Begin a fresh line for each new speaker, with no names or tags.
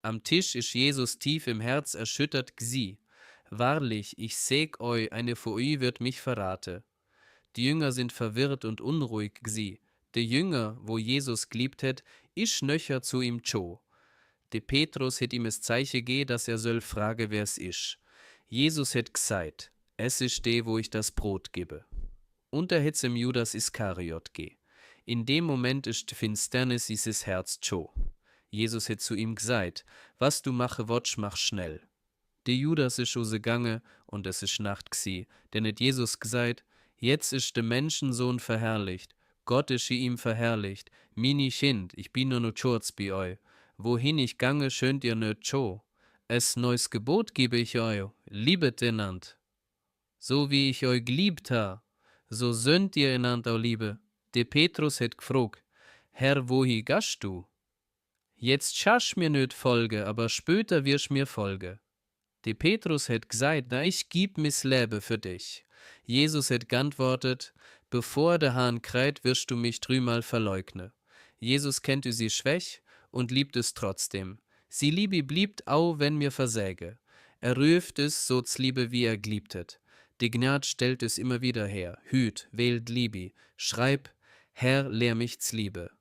Am Tisch ist Jesus tief im Herz erschüttert gsi. Wahrlich, ich säg eu, eine vor ui wird mich verrate. Die Jünger sind verwirrt und unruhig gsi. Der Jünger, wo Jesus geliebt het, isch nöcher zu ihm tscho. De Petrus het ihm es Zeiche ge, dass er soll frage, wer's isch. Jesus het gseit, es ist de, wo ich das Brot gebe. Und er het's im Judas Iskariot ge. In dem Moment ist Finsternis dieses Herz tscho. Jesus het zu ihm gseit, was du mache wotsch, mach schnell. De Judas isch use gange und es isch Nacht gsi, denn et Jesus gseit, jetzt ist de Menschensohn verherrlicht, Gott isch ihm verherrlicht, mini Kind, ich bin nur Schurz bi eu. Wohin ich gange, schönt ihr nöt tscho. Es neus Gebot gebe ich eu, liebet enand. So wie ich eu geliebt ha, so sönnt ihr enand au liebe. De Petrus het gfrog, Herr, wohi gasch du? Jetzt schasch mir nöt folge, aber spöter wirsch mir folge. De Petrus het gseit, na ich gib mis Lebe für dich. Jesus het geantwortet, bevor der Hahn kreit, wirst du mich drümal verleugne. Jesus kennt u sie Schwäch und liebt es trotzdem. Sie Liebe bliebt au, wenn mir versäge. Er rüft es, so's Liebe wie er gliebtet. Die Gnad stellt es immer wieder her. Hüt, wählt Liebe, schreib, Herr, lehr mich's Liebe.